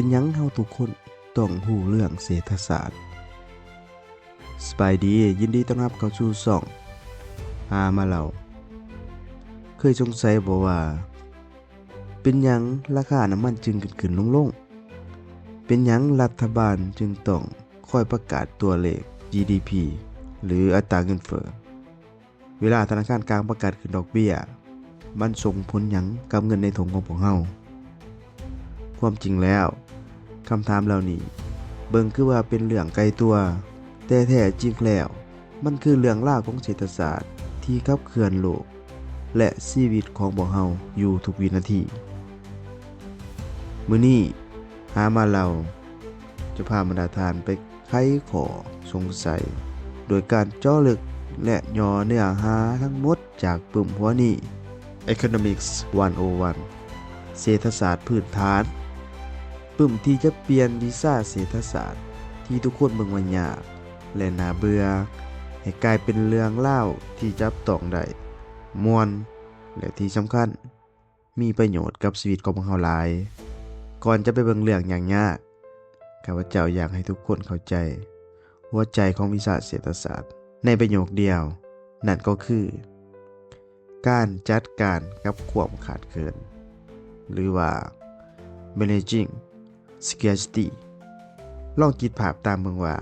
ປັນຫຍັງເຮົາທຸກຄົນຕ້ອງຮູ້ເລື່ອງເສດຖະສາດ? ສະບາຍດີ, ຍິນດີຕ້ອນຮັບເຂົ້າສູ່ຊ່ອງຫາມາເລົ່າ. ເຄີຍສົງໄສບໍ່ວ່າ ເປັນຫຍັງລາຄານ້ຳມັນຈຶ່ງຂຶ້ນໆລົງໆ? ເປັນຫຍັງລັດຖະບານຈຶ່ງຕ້ອງຄອຍປະກາດຕົວເລກ ຈີ ດີ ພີ ຫຼື ອັດຕາເງິນເຟີ້? ເວລາທະນາຄານກາງປະກາດຂຶ້ນດອກເບ້ຍ, ມັນສົ່ງຜົນຫຍັງກັບເງິນໃນຖົງຂອງພວກເຮົາ? ຄວາມຈິງແລ້ວ, ຄຳຖາມເຫຼົ່ານີ້ເບິ່ງຄືວ່າເປັນເລື່ອງໄກຕົວ, ແຕ່ແທ້ຈິງແລ້ວ, ມັນຄືເລື່ອງລາວຂອງເສດຖະສາດທີ່ຂັບເຄື່ອນໂລກ ແລະ ຊີວິດຂອງພວກເຮົາຢູ່ທຸກວິນາທີ. ມື້ນີ້ ຫາມາເລົ່າ ຈະພາບັນດາທ່ານໄປໄຂຂໍ້ສົງໄສ ໂດຍການເຈາະເລິກ ແລະ ຫຍໍ້ເນື້ອຫາທັງໝົດຈາກປຶ້ມຫົວນີ້ Economics one oh one ເສດຖະສາດພື້ນຖານ, ປຶ້ມທີ່ຈະປ່ຽນວິຊາເສດຖະສາດທີ່ທຸກຄົນເບິ່ງວ່າຍາກ ແລະ ໜ້າເບື່ອ ໃຫ້ກາຍເປັນເລື່ອງລາວທີ່ຈັບຕ້ອງໄດ້, ມ່ວນ ແລະ ທີ່ສຳຄັນ ມີປະໂຫຍດກັບຊີວິດຂອງພວກເຮົາຫຼາຍ. ກ່ອນຈະໄປເບິ່ງເລື່ອງຍາກໆ, ຂ້າພະເຈົ້າຢາກໃຫ້ທຸກຄົນເຂົ້າໃຈຫົວໃຈຂອງວິຊາເສດຖະສາດໃນປະໂຫຍກດຽວ, ນັ້ນກໍຄື ການຈັດການກັບຄວາມຂາດເຂີນ ຫຼືວ່າ managing scarcity. ລອງຄິດພາບຕາມເບິ່ງວ່າ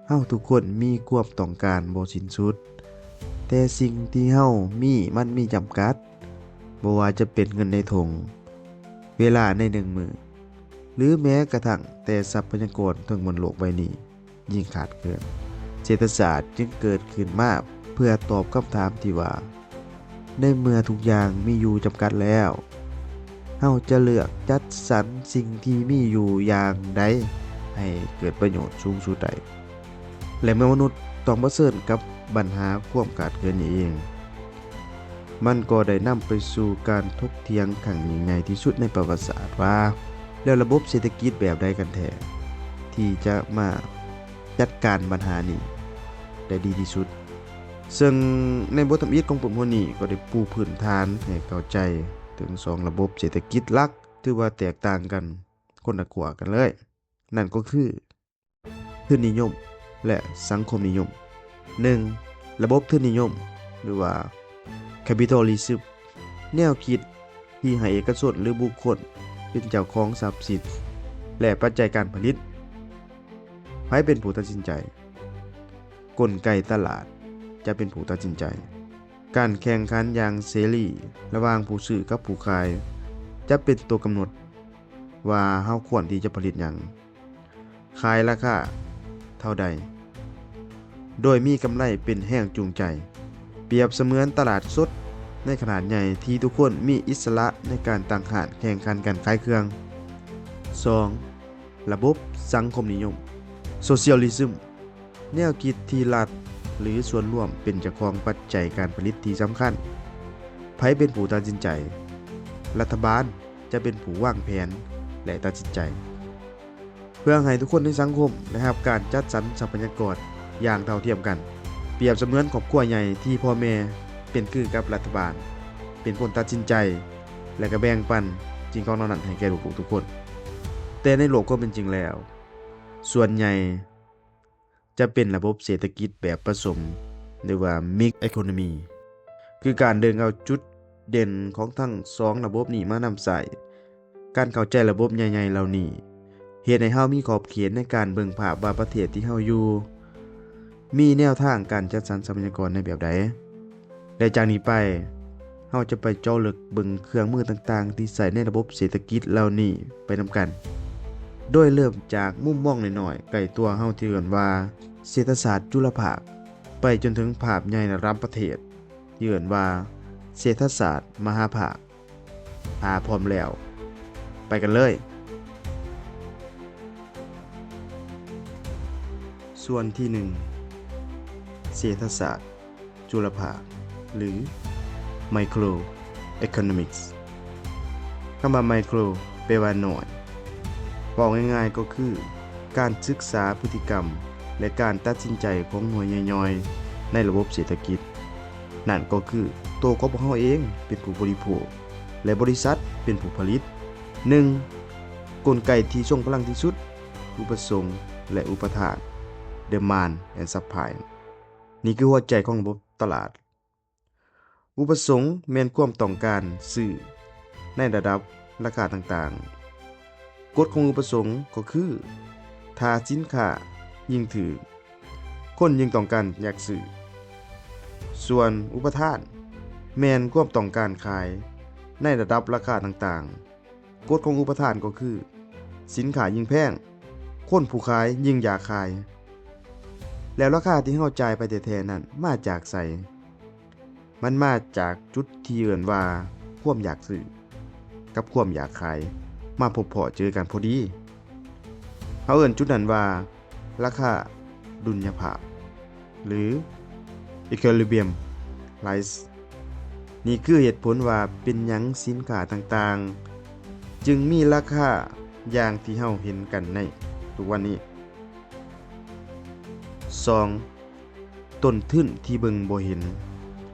ເຮົາທຸກຄົນມີຄວາມຕ້ອງການບໍ່ສິ້ນສຸດ, ແຕ່ສິ່ງທີ່ເຮົາມີມັນມີຈຳກັດ, ບໍ່ວ່າຈະເປັນເງິນໃນຖົງ, ເວລາໃນໜຶ່ງມື້, ຫຼື ແມ້ກະທັ່ງແຕ່ຊັບພະຍາກອນເທິງບົນໂລກໃບນີ້ ຍິ່ງຂາດເຂີນ. ເສດຖະສາດຈຶ່ງເກີດຂຶ້ນມາເພື່ອຕອບຄຳຖາມທີ່ວ່າ ໃນເມື່ອທຸກຢ່າງມີຢູ່ຈຳກັດແລ້ວ, ເຮົາຈະເລືອກຈັດສັນສິ່ງທີ່ມີຢູ່ຢ່າງໃດໃຫ້ເກີດປະໂຫຍດສູງສຸດໄດ້? ແລະ ເມື່ອມະນຸດຕ້ອງປະເຊີນກັບບັນຫາຄວາມຂາດເຂີນນີ້ເອງ, ມັນກໍໄດ້ນຳໄປສູ່ການຖົກຖຽງຄັ້ງຍິ່ງໃຫຍ່ທີ່ສຸດໃນປະຫວັດສາດວ່າ ແລ້ວລະບົບເສດຖະກິດແບບໃດກັນແທ້ທີ່ຈະມາຈັດການບັນຫານີ້ໄດ້ດີທີ່ສຸດ? ເຊິ່ງໃນບົດທຳອິດຂອງປຶ້ມຫົວນີ້ກໍໄດ້ປູພື້ນຖານໃຫ້ເຂົ້າໃຈເຖິງສອງລະບົບເສດຖະກິດຫຼັກ ຖືວ່າແຕກຕ່າງກັນຄົນລະຂົ້ວກັນເລີຍ, ນັ້ນກໍຄື ທຶນນິຍົມ ແລະ ສັງຄົມນິຍົມ. ໜຶ່ງ, ລະບົບທຶນນິຍົມ ຫຼືວ່າ Capitalism, ແນວຄິດທີ່ໃຫ້ເອກະຊົນ ຫຼື ບຸກຄົນເປັນເຈົ້າຂອງຊັບສິນ ແລະ ປັດໄຈການຜະລິດ. ໃຜເປັນຜູ້ຕັດສິນໃຈ? ກົນໄກຕະຫຼາດຈະເປັນຜູ້ຕັດສິນໃຈ. ການແຂ່ງຂັນຢ່າງເສລີລະຫວ່າງຜູ້ຊື້ກັບຜູ້ຂາຍ ຈະເປັນຕົວກຳນົດວ່າເຮົາຄວນທີ່ຈະຜະລິດຫຍັງ, ຂາຍລາຄາເທົ່າໃດ, ໂດຍມີກຳໄລເປັນແຮງຈູງໃຈ, ປຽບສະເໝືອນຕະຫຼາດສົດໃນຂະໜາດໃຫຍ່ທີ່ທຸກຄົນມີອິດສະຫຼະໃນການຕັ້ງຮ້ານແຂ່ງຂັນກັນຂາຍເຄື່ອງ. ສອງ, ລະບົບສັງຄົມນິຍົມ Socialism, ແນວຄິດທີ່ລັດ ຫຼື ສ່ວນລວມເປັນເຈົ້າຂອງປັດໄຈການຜະລິດທີ່ສຳຄັນ. ໃຜເປັນຜູ້ຕັດສິນໃຈ? ລັດຖະບານຈະເປັນຜູ້ວາງແຜນ ແລະ ຕັດສິນໃຈ ເພື່ອໃຫ້ທຸກຄົນໃນສັງຄົມໄດ້ຮັບການຈັດສັນຊັບພະຍາກອນຢ່າງເທົ່າທຽມກັນ, ປຽບສະເໝືອນຄອບຄົວໃຫຍ່ທີ່ພໍ່ແມ່ເປັນຄືກັບລັດຖະບານ ເປັນຄົນຕັດສິນໃຈ ແລະ ກະແບ່ງປັນສິ່ງຂອງເຫຼົ່ານັ້ນໃຫ້ແກ່ລູກໆທຸກຄົນ. ແຕ່ໃນໂລກຄວາມເປັນຈິງແລ້ວ, ສ່ວນໃຫຍ່ ຈະເປັນລະບົບເສດຖະກິດແບບປະສົມ ຫຼືວ່າ Mixed Economy ຄືການດຶງເອົາຈຸດເດັ່ນຂອງທັງສອງລະບົບນີ້ມານຳໃຊ້. ການເຂົ້າໃຈລະບົບໃຫຍ່ໆເຫຼົ່ານີ້ ເຮັດໃຫ້ເຮົາມີຂອບເຂດໃນການເບິ່ງພາບວ່າປະເທດທີ່ເຮົາຢູ່ ມີແນວທາງການຈັດສັນຊັບພະຍາກອນໃນແບບໃດ. ແລະ ຈາກນີ້ໄປ, ເຮົາຈະໄປເຈາະເລິກເບິ່ງເຄື່ອງມືຕ່າງໆທີ່ໃຊ້ໃນລະບົບເສດຖະກິດເຫຼົ່ານີ້ໄປນຳກັນ, ໂດຍເລີ່ມຈາກມຸມມອງນ້ອຍໆໃກ້ຕົວເຮົາທີ່ເອີ້ນວ່າເສດຖະສາດຈຸລະພາກ, ໄປຈົນເຖິງພາບໃຫຍ່ລະດັບປະເທດທີ່ເອີ້ນວ່າເສດຖະສາດມະຫາພາກ. ຖ້າພ້ອມແລ້ວ, ໄປກັນເລີຍ. ສ່ວນທີໜຶ່ງ, ເສດຖະສາດ ຈຸລະພາກ ຫຼື Microeconomics. ຄຳວ່າ Micro ແປວ່ານ້ອຍ. ເວົ້າງ່າຍໆກໍຄືການສຶກສາພຶດຕິກຳ ແລະ ການຕັດສິນໃຈຂອງໜ່ວຍຍ່ອຍໆໃນລະບົບເສດຖະກິດ. ນັ້ນກໍຄືໂຕຂອງພວກເຮົາເອງເປັນຜູ້ບໍລິໂພກ ແລະ ບໍລິສັດເປັນຜູ້ຜະລິດ. ໜຶ່ງ, ໂກ ກົນໄກທີ່ຊົງພະລັງທີ່ສຸດ, ອຸປະສົງ ແລະ ອຸປະທານ, demand and supply. ນີ້ຄືຫົວໃຈຂອງລະບົບຕະຫຼາດ. ອຸປະສົງແມ່ນຄວາມຕ້ອງການຊື້ໃນລະດັບລາຄາຕ່າງໆ. ກົດຂອງອຸປະສົງກໍຄື ຖ້າສິນຄ້າຍິ່ງຖືກ, ຄົນຍິ່ງຕ້ອງການຢາກຊື້. ສ່ວນອຸປະທານແມ່ນຄວາມຕ້ອງການຂາຍໃນລະດັບລາຄາຕ່າງໆ. ກົດຂອງອຸປະທານກໍຄື ສິນຄ້າຍິ່ງແພງ, ຄົນຜູ້ຂາຍຍິ່ງຢາກຂາຍ. ແລ້ວລາຄາທີ່ເຮົາຈ່າຍໄປແທ້ໆນັ້ນມາຈາກໃສ? ມັນມາຈາກຈຸດທີ່ເອີ້ນວ່າຄວາມຢາກຊື້ກັບຄວາມຢາກຂາຍມາພົບພໍ້ເຈີກັນພໍດີ. ເຮົາເອີ້ນຈຸດນັ້ນວ່າລາຄາດຸນຍະພາບ ຫຼື equilibrium price. ນີ້ຄືເຫດຜົນວ່າເປັນຫຍັງສິນຄ້າຕ່າງໆຈຶ່ງມີລາຄາຢ່າງທີ່ເຮົາເຫັນກັນໃນທຸກວັນນີ້. ສອງ ຕົ້ນທຶນທີ່ເບິ່ງບໍ່ເຫັນ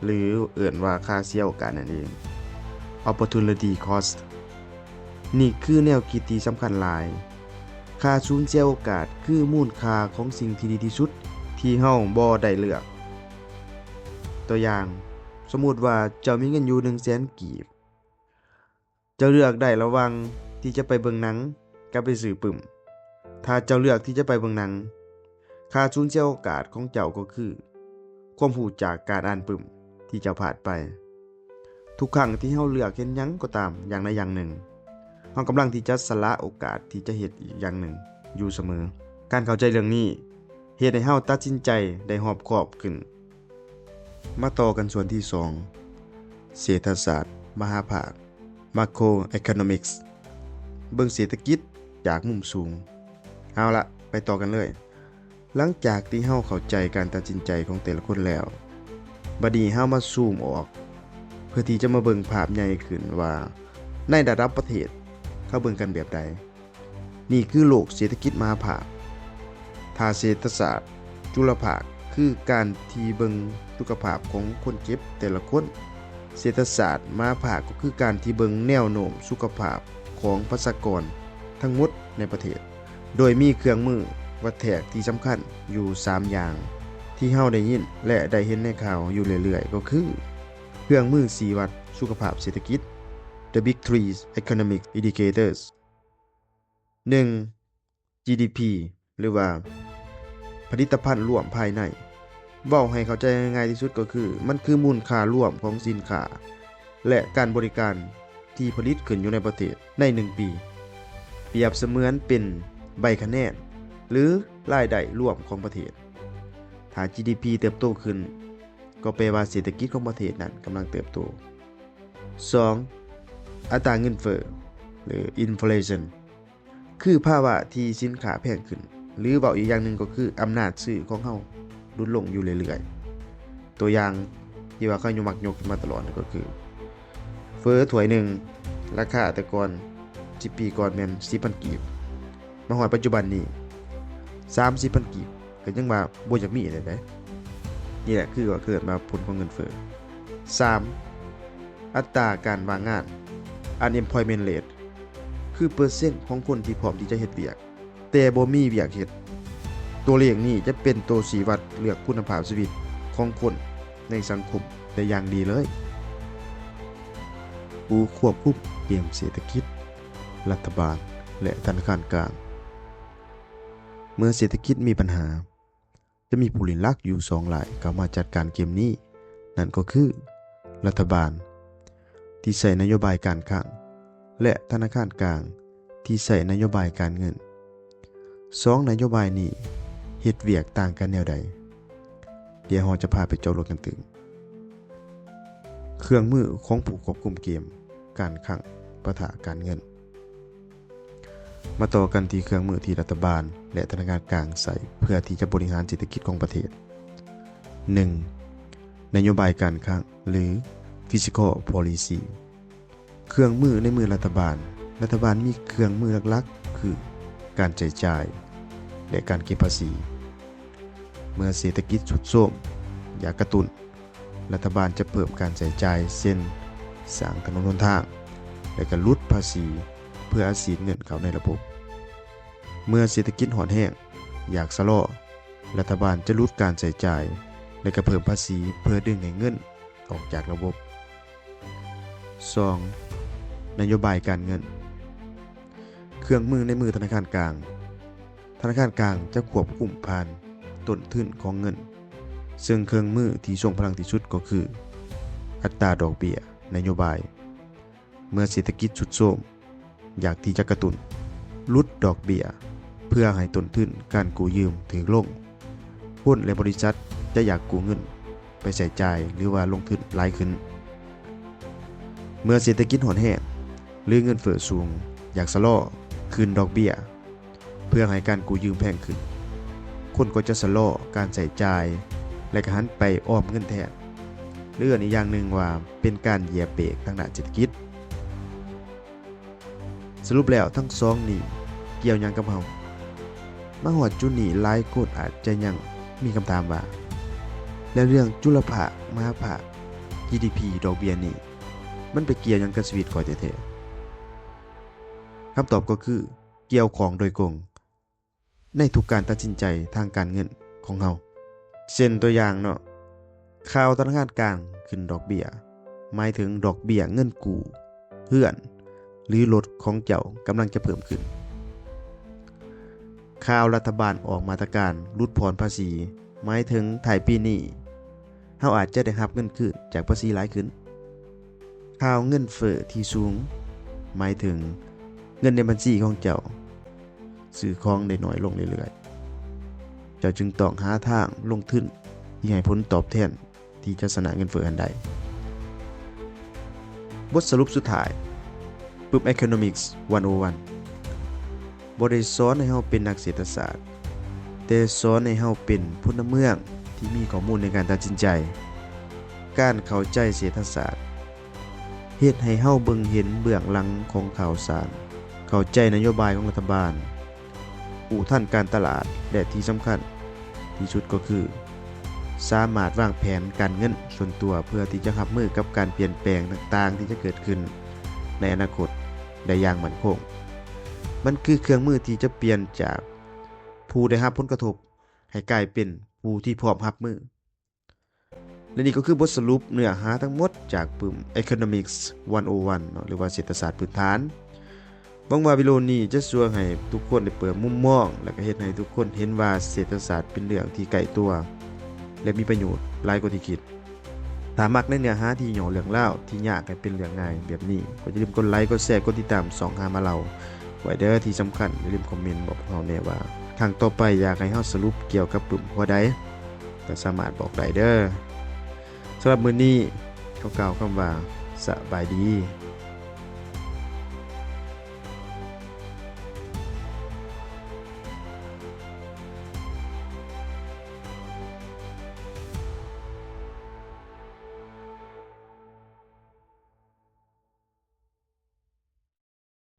ຫຼື ເອີ້ນວ່າຄ່າເສຍໂອກາດນັ້ນເອງ, opportunity cost. ນີ້ຄືແນວຄິດທີ່ສຳຄັນຫຼາຍ. ຄ່າສູນເສຍໂອກາດຄືມູນຄ່າຂອງສິ່ງທີ່ດີທີ່ສຸດທີ່ເຮົາບໍ່ໄດ້ເລືອກ. ຕົວຢ່າງ, ສົມມຸດວ່າເຈົ້າມີເງິນຢູ່ໜຶ່ງແສນກີບ. ເຈົ້າເລືອກໄດ້ລະຫວ່າງທີ່ຈະໄປເບິ່ງໜັງກັບໄປຊື້ປຶ້ມ. ຖ້າເຈົ້າເລືອກທີ່ຈະໄປເບິ່ງໜັງ, ຄ່າສູນເສຍໂອກາດຂອງເຈົ້າກໍຄືຄວາມຮູ້ຈາກການອ່ານປຶ້ມທີ່ເຈົ້າພາດໄປ. ທຸກຄັ້ງທີ່ເຮົາເລືອກເຮັດຫຍັງກໍຕາມຢ່າງໃດຢ່າງໜຶ່ງ, ເຮົາກຳລັງທີ່ຈະສະຫຼະໂອກາດທີ່ຈະເຮັດອີກຢ່າງໜຶ່ງຢູ່ສະເໝີ. ການເຂົ້າໃຈເລື່ອງນີ້ເຮັດໃຫ້ເຮົາຕັດສິນໃຈໄດ້ຮອບຄອບຂຶ້ນ. ມາຕໍ່ກັນສ່ວນທີສອງ, ເສດຖະສາດມະຫາພາກ macroeconomics. ເບິ່ງເສດຖະກິດຈາກມຸມສູງ. ເອົາລະ, ໄປຕໍ່ກັນເລີຍ. ຫຼັງຈາກທີ່ເຮົາເຂົ້າໃຈການຕັດສິນໃຈຂອງແຕ່ລະຄົນແລ້ວ, ບັດນີ້ເຮົາມາຊູມອອກ ເພື່ອທີ່ຈະມາເບິ່ງພາບໃຫຍ່ຂຶ້ນວ່າ ໃນລະດັບປະເທດເຂົາເບິ່ງກັນແບບໃດ. ນີ້ຄືໂລກເສດຖະກິດມະຫາພາກ. ຖ້າເສດຖະສາດຈຸລະພາກຄືການທີ່ເບິ່ງສຸຂະພາບຂອງຄົນເຈັບແຕ່ລະຄົນ, ເສດຖະສາດມະຫາພາກກໍຄືການທີ່ເບິ່ງແນວໂນ້ມສຸຂະພາບຂອງປະຊາກອນທັງໝົດໃນປະເທດ, ໂດຍມີເຄື່ອງມືວັດແທກທີ່ສຳຄັນຢູ່ສາມຢ່າງ ທີ່ເຮົາໄດ້ຍິນ ແລະ ໄດ້ເຫັນໃນຂ່າວຢູ່ເລື້ອຍໆ ກໍຄື ເຄື່ອງມືຊີ້ວັດສຸຂະພາບເສດຖະກິດ The Big Three Economic Indicators. ໜຶ່ງ ຈີດີພີ ຫຼືວ່າຜະລິດຕະພັນລວມພາຍໃນ. ເວົ້າໃຫ້ເຂົ້າໃຈງ່າຍໆທີ່ສຸດກໍຄື ມັນຄືມູນຄ່າລວມຂອງສິນຄ້າ ແລະ ການບໍລິການທີ່ຜະລິດຂຶ້ນຢູ່ໃນປະເທດໃນໜຶ່ງປີ, ປຽບສະເໝືອນເປັນໃບຄະແນນ ຫຼື ລາຍໄດ້ລວມຂອງປະເທດ. ຖ້າຈີດີພີເຕີບໂຕຂຶ້ນ, ກໍແປວ່າເສດຖະກິດຂອງປະເທດນັ້ນກຳລັງເຕີບໂຕ. ສອງ ອັດຕາເງິນເຟີ້ ຫຼື inflation ຄືພາວະທີ່ສິນຄ້າແພງຂຶ້ນ ຫຼື ເວົ້າອີກຢ່າງໜຶ່ງກໍຄືອຳນາດຊື້ຂອງເຮົາຫຼຸດລົງຢູ່ເລື້ອຍໆ. ຕົວຢ່າງທີ່ວ່າເຂົາຍັງມັກຍົກຂຶ້ນມາຕະຫຼອດກໍຄື ເຝີຖ້ວຍໜຶ່ງ ລາຄາແຕ່ກ່ອນ ສິບປີກ່ອນແມ່ນສິບພັນກີບ, ມາຮອດປັດຈຸບັນນີ້ ສາມສິບພັນກີບ ກໍຍັງວ່າບໍ່ຢາກມີແລ້ວເດ້. ນີ້ແຫຼະຄືວ່າເກີດມາຜົນຂອງເງິນເຟີ້. ສາມ ອັດຕາການວ່າງງານ unemployment rate ຄືເປີເຊັນຂອງຄົນທີ່ພ້ອມທີ່ຈະເຮັດວຽກ ແຕ່ບໍ່ມີວຽກເຮັດ. ຕົວເລກນີ້ຈະເປັນໂຕຊີ້ວັດເລື່ອງຄຸນນະພາບຊີວິດຂອງຄົນໃນສັງຄົມໄດ້ຢ່າງດີເລີຍ. ຜູ້ຄວບຄຸມເກມເສດຖະກິດ, ລັດຖະບານ ແລະ ທະນາຄານກາງ. ເມື່ອເສດຖະກິດມີບັນຫາ, ຈະມີຜູ້ຫຼິ້ນລັກຢູ່ສອງລາຍເຂົ້າມາຈັດການເກມນີ້, ນັ້ນກໍຄືລັດຖະບານທີ່ໃຊ້ນະໂຍບາຍການຄັງ ແລະ ທະນາຄານກາງທີ່ໃຊ້ນະໂຍບາຍການເງິນ. ສອງນະໂຍບາຍນີ້ເຮັດວຽກຕ່າງກັນແນວໃດ? ດຽວເຮົາຈະພາໄປເຈາະເລິກກັນຕື່ມ. ເຄື່ອງມືຂອງຜູ້ຄວບຄຸມເກມການຄັງປະທະການເງິນ. ມາຕໍ່ກັນທີ່ເຄື່ອງມືທີ່ລັດຖະບານ ແລະ ທະນາຄານກາງໃຊ້ເພື່ອທີ່ຈະບໍລິຫານເສດຖະກິດຂອງປະເທດ. ໜຶ່ງ ນະໂຍບາຍການຄັງ ຫຼື fiscal policy. ເຄື່ອງມືໃນມືລັດຖະບານ. ລັດຖະບານມີເຄື່ອງມືຫຼັກໆ ຄື ການໃຊ້ຈ່າຍ ແລະ ການເກັບພາສີ. ເມື່ອເສດຖະກິດຊຸດໂຊມ, ຢາກກະຕຸ້ນ, ລັດຖະບານຈະເພີ່ມການໃຊ້ຈ່າຍ ເຊັ່ນ ສ້າງຖະໜົນຫົນທາງ ແລະ ກະຫຼຸດພາສີ ພື່ອອັດສີດເງິນເຂົ້າໃນລະບົບ. ເມື່ອເສດຖະກິດຮ້ອນແຮງ ຢາກຊະລໍ, ລັດຖະບານຈະຫຼຸດການໃຊ້ຈ່າຍ ແລະ ກະເພີ່ມພາສີເພື່ອດຶງໃຫ້ເງິນອອກຈາກລະບົບ. ສອງ, ນະໂຍບາຍການເງິນ. ເຄື່ອງມືໃນມືທະນາຄານກາງ. ທະນາຄານກາງຈະຄວບຄຸມຜ່ານຕົ້ນທຶນຂອງເງິນ, ເຊິ່ງເຄື່ອງມືທີ່ຊົງພະລັງທີ່ສຸດກໍຄືອັດຕາດອກເບ້ຍນະໂຍບາຍ. ເມື່ອເສດຖະກິດຊຸດໂຊມ, ຢາກທີ່ຈະກະຕຸ້ນຫຼຸດດອກເບ້ຍ ເພື່ອໃຫ້ຕົ້ນທຶນການກູ້ຢືມຖືກລົງ, ຄົນ ແລະ ບໍລິສັດຈະຢາກກູ້ເງິນໄປໃຊ້ຈ່າຍ ຫຼືວ່າລົງທຶນຫຼາຍຂຶ້ນ. ເມື່ອເສດຖະກິດຮ້ອນແຮງ ຫຼື ເງິນເຟີ້ສູງ, ຢາກຊະລໍຂຶ້ນດອກເບ້ຍ ເພື່ອໃຫ້ການກູ້ຢືມແພງຂຶ້ນ, ຄົນກໍຈະຊະລໍການໃຊ້ຈ່າຍ ແລະ ກະຫັນໄປອອມເງິນແທນ, ຫຼື ເອີ້ນອີກຢ່າງໜຶ່ງວ່າເປັນການຢຽບເບຣກທາງດ້ານເສດຖະກິດ. ສະຫຼຸບແລ້ວທັງສອງນີ້ກ່ຽວຫຍັງກັບເຮົາ? ມາຮອດຈຸດນີ້ ຫຼາຍຄົນອາດຈະຍັງມີຄຳຖາມວ່າ ແລ້ວເລື່ອງຈຸລະພາກມະຫາພາກ ຈີດີພີ ດອກເບ້ຍນີ້ ມັນໄປກ່ຽວຫຍັງກັບຊີວິດຂ້ອຍແທ້ໆ? ຄຳຕອບກໍຄື ກ່ຽວຂ້ອງໂດຍກົງ ໃນທຸກການຕັດສິນໃຈທາງການເງິນຂອງເຮົາ. ເຊັ່ນຕົວຢ່າງເນາະ, ຂ່າວທະນາຄານກາງຂຶ້ນດອກເບ້ຍ ໝາຍເຖິງດອກເບ້ຍເງິນກູ້ເຮືອນ ຫຼື ລົດຂອງເຈົ້າກຳລັງຈະເພີ່ມຂຶ້ນ. ຂ່າວລັດຖະບານອອກມາດຕະການຫຼຸດຜ່ອນພາສີ ໝາຍເຖິງທ້າຍປີນີ້ ເຮົາອາດຈະໄດ້ຮັບເງິນຄືນຈາກພາສີຫຼາຍຂຶ້ນ. ຂ່າວເງິນເຟີ້ທີ່ສູງ ໝາຍເຖິງເງິນໃນບັນຊີຂອງເຈົ້າຊື້ຂອງໄດ້ໜ້ອຍລົງເລື້ອຍໆ. ເຈົ້າຈຶ່ງຕ້ອງຫາທາງລົງທຶນທີ່ໃຫ້ຜົນຕອບແທນທີ່ຈະຊະນະເງິນເຟີ້ຫັ້ນໄດ້. ບົດສະຫຼຸບສຸດທ້າຍ, ປຶ້ມ Economics ໜຶ່ງໂອວັນ ບໍ່ໄດ້ສອນໃຫ້ເຮົາເປັນນັກເສດຖະສາດ, ແຕ່ສອນໃຫ້ເຮົາເປັນພົນລະເມືອງທີ່ມີຂໍ້ມູນໃນການຕັດສິນໃຈ. ການເຂົ້າໃຈເສດຖະສາດ ເຮັດໃຫ້ເຮົາເບິ່ງເຫັນເບື້ອງຫຼັງຂອງຂ່າວສານ, ເຂົ້າໃຈນະໂຍບາຍຂອງລັດຖະບານ, ຮູ້ທັນການຕະຫຼາດ ແລະ ທີ່ສຳຄັນທີ່ສຸດກໍຄື ສາມາດວາງແຜນການເງິນສ່ວນຕົວເພື່ອທີ່ຈະຮັບມືກັບການປ່ຽນແປງຕ່າງໆທີ່ຈະເກີດຂຶ້ນໃນອະນາຄົດໄດ້ຢ່າງໝັ້ນຄົງ. ມັນຄືເຄື່ອງມືທີ່ຈະປ່ຽນຈາກຜູ້ໄດ້ຮັບຜົນກະທົບ ໃຫ້ກາຍເປັນຜູ້ທີ່ພ້ອມຮັບມື. ແລະ ນີ້ກໍຄືບົດສະຫຼຸບເນື້ອຫາທັງໝົດຈາກປຶ້ມ Economics ໜຶ່ງໂອວັນ ເນາະ ຫຼືວ່າເສດຖະສາດພື້ນຖານ. ຫວັງວ່າວິດີໂອນີ້ຈະຊ່ວຍໃຫ້ທຸກຄົນໄດ້ເປີດມຸມມອງ ແລະ ກໍເຮັດໃຫ້ທຸກຄົນເຫັນວ່າເສດຖະສາດເປັນເລື່ອງທີ່ໃກ້ຕົວ ແລະ ມີປະໂຫຍດຫຼາຍກວ່າທີ່ຄິດ. ຖ້າມັກໃນເນື້ອຫາທີ່ຫຍໍ້ເລື່ອງລາວທີ່ຍາກໃຫ້ເປັນເລື່ອງງ່າຍແບບນີ້ ກໍຢ່າລືມກົດໄລ, ກົດແຊ, ກົດຕິດຕາມຊ່ອງຫາມາເລົ່າໄວ້ເດີ້. ທີ່ສຳຄັນ ຢ່າລືມຄອມເມັນບອກພວກເຮົາແດ່ວ່າ ຄັ້ງຕໍ່ໄປຢາກໃຫ້ເຮົາສະຫຼຸບກ່ຽວກັບປຶ້ມຫົວໃດ ກໍສາມາດບອກໄດ້ເດີ້. ສຳລັບມື້ນີ້ ຂໍກ່າວຄຳວ່າ ສະບາຍດີ.